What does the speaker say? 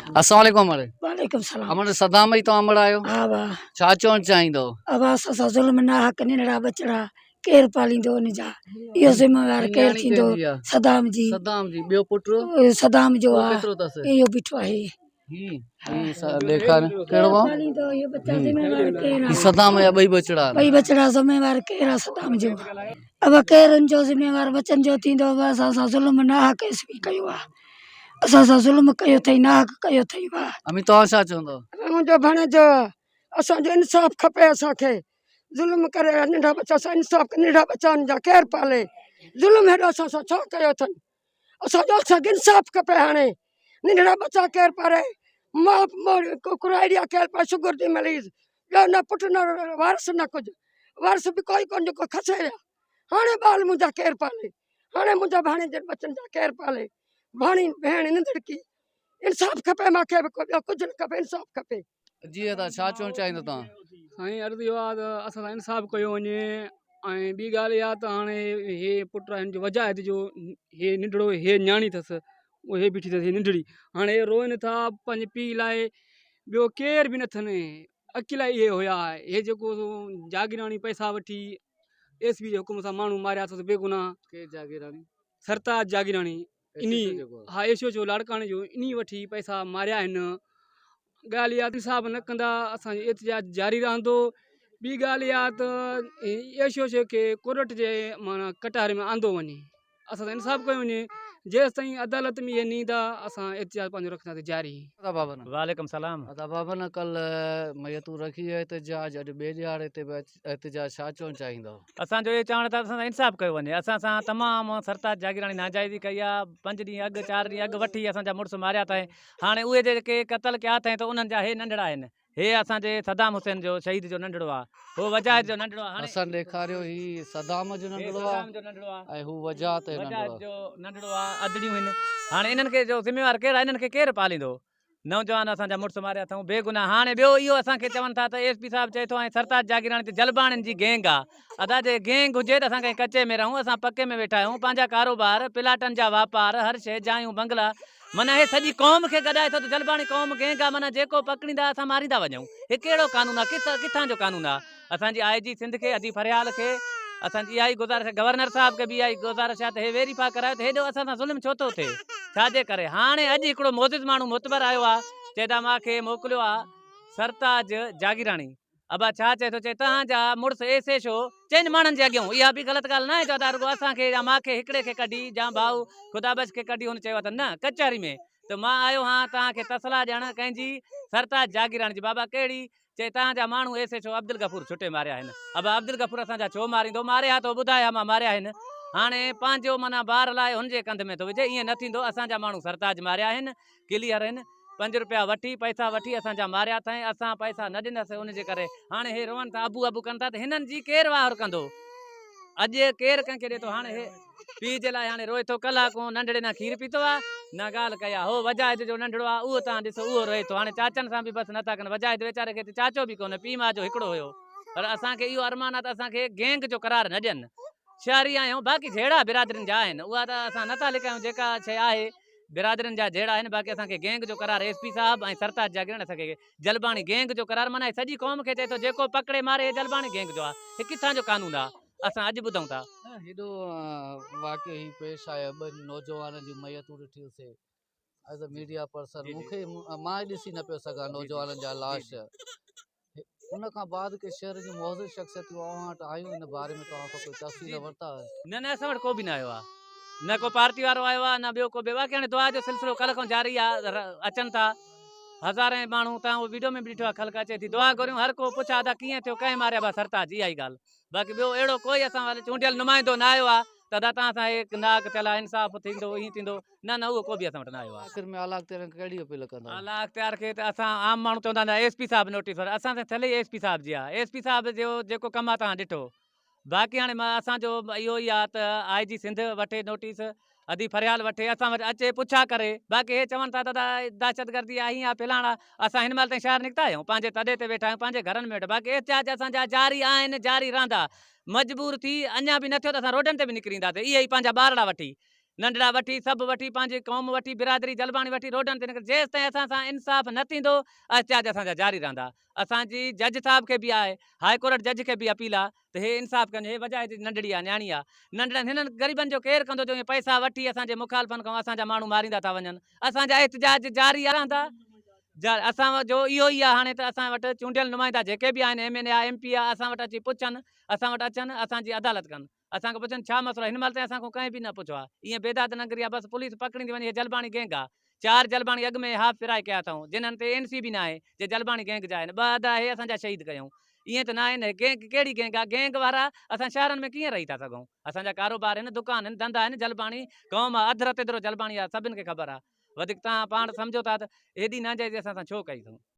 السلام عليڪم امڙ. وعليڪم السلام. امڙ صدام جي توهان امڙ آهيو؟ ها ڀا. ڇا چوڻ چاهيندو؟ ابا اسان سان ظلم ناحق ننڍڙا ٻچڙا ڪير پاليندو ان جا اهو ذميوار ڪير ٿيندو صدام جي. صدام جي ٻيو پٽ؟ صدام جو آ اهو بيٺو آهي. هي هي ڏيکار ڪهڙو آ؟ هي صدام جا ٻئي ٻچڙا ٻئي ٻچڙا ذميوار ڪير آ صدام جو؟ ابا ڪير ان جو ذميوار ٻچن جو ٿيندو ابا اسان سان ظلم ناحق ايس پي ڪيو آ. اسان سان ظلم ڪيو اٿئي ناحق ڪيو اٿئي وا. امي توهان ڇا چوندو. منهنجو ڀاڻيجو آ اسان جو انصاف کپي اسان کي ظلم ڪري ويا ننڍا ٻچا اسان انصاف ننڍا ٻچا ان جا ڪير پالي ظلم هيڏو اسان سان ڇو ڪيو اٿن اسان جو اسان کي انصاف کپي هاڻي ننڍڙا ٻچا ڪير پالي ماء ڪڪرائي آ ڪير پالي شگر جي مريض ٻيو نه پٽ نه وارث نه ڪجهه وارث به ڪوئي ڪونه جيڪو کسي ويا هاڻي ٻال منهنجا ڪير پالي هاڻي منهنجا ڀاڻيجن ٻچن جا ڪير پالي ڀاڻي ڀيڻ ننڌڙڪي انصاف کپي مان کي به ڪو ٻيو ڪجهه نه کپي انصاف کپي. جي ادا ڇا چوڻ چاهيندو توهان. سائين عرض اهو آهي ته اسان سان انصاف ڪيو وڃي ۽ ٻي ڳالهه اها ته هاڻي هي پٽ آهن جو وجاهت جو هي ننڍڙو هي نياڻي اٿس هي بيٺي اٿس هي ننڍڙي هاڻي هي روئن ٿا پنهنجي پيء لاء ٻيو ڪير به نه اٿن اڪيلا اهي هيا هي جيڪو جاگيراڻي پئسا وٺي ايس پي جي حڪم سان ماڻهو ماريا اٿس بيگناهه. ڪير جاگيراڻي؟ سرتاج جاگيراڻي انهي ها ايس ايڇ او لاڙڪاڻي جو انهي وٺي پئسا ماريا آهن. ڳالهه اها انصاف نه ڪندا اسان جو احتجاج جاري رهندو. ٻي ڳالهه اها ته ايس ايڇ او کي ڪورٽ جي معنيٰ ڪٽهري ۾ آندو وڃي. اسان سان انصاف ڪيو وڃي جيستائين عدالت ۾ اهي نه ايندا اسان احتجاج پنهنجو رکنداسين جاري. ادا بابن. وعليڪم سلام. ادا بابن ڪل ميتون رکي احتجاج اڄ ٻئي ڏهاڙي تي به احتجاج ڇا چوڻ چاهيندؤ. اسان جو اهو چوڻ ته اسان سان انصاف ڪيو وڃي اسان سان تمام سرتاج جاگيراڻي ناجائزي ڪئي آ پنج ڏينهن اڳ چار ڏينهن اڳ وٺي اسان جا مڙس ماريا اٿائين هاڻي اهي جيڪي قتل ڪيا اٿائين ته انهن جا هي ننڍڙا آهن هي اسان جي صدام حسين جو شهيد جو ننڍڙو آ هو وجاهت جو ننڍڙو آ هاڻي حسن ڏيکاريو هي صدام جو ننڍڙو آ صدام جو ننڍڙو آ ۽ هو وجاهت جو ننڍڙو وجاهت جو ننڍڙو آ ادڙيون هن هاڻي انهن کي جو ذميوار ڪير آ انهن کي ڪير پاليندو نوجوان اسان جا مڙس ماريا اٿئون بي گناهه هاڻي ٻيو اهو اسان کي چون ٿا ته ايس پي صاحب چئي ٿو ۽ سرتاج جاگيراڻي ته جلباڻين جي گينگ آ ادا جي گينگ هجي ته اسان ڪنهن ڪچي ۾ رهون اسان پڪي ۾ ويٺا آهيون پنهنجا ڪاروبار پلاٽن جا واپار هر شيء جايون بنگلا معنيٰ هي سڄي قوم کي گڏائي ٿو ته جلباڻي قوم گينگ آ معنيٰ جيڪو پڪڙيندا اسان ماريندا وڃون هي ڪهڙو قانون آ ڪٿان جو قانون آ اسان جي آء جي سنڌ کي ادي فريال کي اسان جي اها ئي گذارش آ گورنر صاحب کي به اها ئي گذارش آ ته هي ويريفا ڪرايو ته هيڏو اسان سان ظلم ڇو ٿو ٿئي ڇا جي ڪري هاڻي اڄ هڪڙو معزز ماڻهو معتبر آيو آ چئي ته مان کي موڪليو آ سرتاج جاگيراڻي ابا ڇا چئي ٿو چئي توهان جا مڙس ايس ايڇ او چئن ماڻهن جي اڳيون اها به غلط ڳالهه ناهي جو ادا رڳو اسان کي يا مان کي هڪڙي کي ڪڍي يا ڀائو خدا بخش کي ڪڍي هن چيو آهي ته نه ڪچهري ۾ ته مان آيو هان توهان کي تسلا ڏيڻ ڪنهن جي سرتاج جاگيراڻي جي بابا ڪهڙي چئي توهان جا ماڻهو ايس ايڇ او عبدالغفور ڇٽي ماريا آهن ابا عبدالغفور اسان جا ڇو ماريندو ماري ها ته ٻڌائي ها مان ماريا آهن هاڻي پنهنجو معنيٰ بار لاهي هن جي ڪنڌ ۾ ٿو وجهي ائين نه ٿيندو اسان جا ماڻهو سرتاج ماريا آهن ڪليئر آهن پنج روپيا وٺي پئسا وٺي اسان جا ماريا اٿائين اسان پئسا نه ڏناسين ان جي ڪري هاڻي هي روئن ٿا ابو ابو ڪن ٿا ته هنن جي ڪير واهر ڪندو اڄ ڪير ڪنهن کي ڏي ٿو هاڻي هي پيء جي لاء هاڻي روئي ٿو ڪلهه ڪو ننڍڙي نه کير پيتو آ نه ڳالهه ڪئي آ هو وجاهد جو ننڍڙو آ اهو تان ڏسو اهو روئي ٿو هاڻي چاچن سان به بس نٿا ڪن وجاهد ويچاري کي ته چاچو به ڪونه پيء ماء جو هڪڙو هيو پر اسان کي اهو ارمان آ ته اسان کي گينگ جو قرار نه ڏين شهري آهيون باقي جهيڙا برادرين جا آهن اها ته اسان نٿا لڪايون جيڪا شيء آهي برادرين جا جهيڙا آهن باقي اسان کي گينگ جو قرار ايس پي صاحب ۽ سرتاج جاگيراڻي اسان کي جلباڻي گينگ جو قرار معنيٰ هي سڄي قوم کي چئي ٿو جيڪو پڪڙي ماري هي جلباڻي گينگ جو آهي هي ڪٿان جو قانون آهي اسان اڄ ٻڌون ٿا. هيڏو واقعو هي پيش آيو ٻن نوجوانن جون ميتون ڏٺيون سي ايز ا ميڊيا پرسن مون کي مان ڏسي نه پيو سگهان نوجوانن جا لاش ان کان بعد ڪي شهر جون معزز شخصيتون اوهان وٽ آيون ان باري ۾ توهان کان ڪوئي تفصيل ورتا؟ نه نه اسان وٽ ڪو به نه آيو آهي نه ڪو پارٽي وارو آيو آهي نه ٻيو ڪو به باقي هاڻي دعا جو سلسلو ڪلهه کان جاري آهي اچن ٿا هزارين ماڻهو توهان اهو ويڊيو ۾ به ڏٺو آهي خلق اچي ٿي دعا گهريون هر ڪو پڇا ادا ڪيئن ٿيو ڪنهن ماريا با سرتاج اها ئي ڳالهه باقي ٻيو اهڙو ڪوئي اسان وٽ چونڊيل نمائندو نه آيو آهي ته ادا توهان سان هي ناحق ٿيل آهي انصاف ٿيندو ائين ٿيندو نه نه اهو ڪو به اسان وٽ نه آيو آهي. آخر ۾ اعليٰ اختيارين کي ڪهڙي اپيل ڪندؤ؟ اعليٰ اختيار کي ته اسان عام ماڻهو چوندا آهن ته ايس پي صاحب نوٽيس وٺي اسان سان ٿيل ئي ايس پي صاحب جي آهي ايس پي صاحب جو جيڪو ڪم آهي توهان ڏٺو باقي هاڻي اسان جو اهو ئي آهي ته آء جي سنڌ وٺي نوٽيس ادي فريال وٺي اسان وٽ اچي پڇا ڪري باقي هي چون ٿا ته ادا دهشتگردي آهي هيئن آهي فلاڻ آهي اسان هن مهل تائين شهر نڪتا آهيون پنهنجي تڏي تي ويٺا آهيون پنهنجي گهرن ۾ ويٺا باقي احتجاج اسان جا جاري آهن جاري رهندا مجبور ٿي اڃا به نه ٿيو ته اسان روڊن تي به نڪري اينداسين اهي ئي پنهنجا ٻارڙا وٺي. ننڍڙا وٺي سڀ وٺي پنهنجي قوم وٺي برادري جلباڻي وٺي روڊن تي نڪر جيستائين اسان سان انصاف نه ٿيندو احتجاج اسان جا جاري رهندا اسان جي جج صاحب کي به آهي هاء ڪورٽ جج کي به اپيل آهي ته هي انصاف ڪن هي وجهه هتي ننڍڙي آهي نياڻي آهي ننڍڙن هنن غريبن جو ڪير ڪندو جو ائين پئسا وٺي اسان جي مخالفن کان اسان جا ماڻهو ماريندا ٿا وڃن اسان جا احتجاج جاري رهندا جا اسان جو اهو ئي آهي هاڻي ته اسان وٽ چونڊيل نمائندا جيڪي به آهن ايم اين اي آهي ايم پي آهي اسان وٽ اچي پڇن اسان وٽ اچن اسان جي عدالت ڪن اسان کان پڇن ڇا مسئلو آهي هن مهل تائين اسان کان ڪنهن به نه پڇيو آهي ايئن بيداد ننگري آهي بس پوليس پڪڙيندي وڃي هي جلباڻي گينگ آهي چار جلباڻي اڳ ۾ هاف فرائي ڪيا اٿئون جنھن تي اين سي به ناهي جي جلباڻي گينگ جا آهن ٻه اڌ اهي اسان جا شهيد ڪيائون ايئن ته ناهي نه گينگ ڪهڙي گينگ آهي گينگ وارا اسان شهرن ۾ ڪيئن رهي ٿا سگهون اسان جا ڪاروبار آهن دڪان آهن ڌنڌا آهن جلباڻي قوم آهي اڌ رتيدرو جلباڻي آهي سڀن کي خبر آهي وڌيڪ توهان پاڻ سمجهو ٿا ته ايڏي ناجائزي اسان سان ڇو ڪئي اٿئون.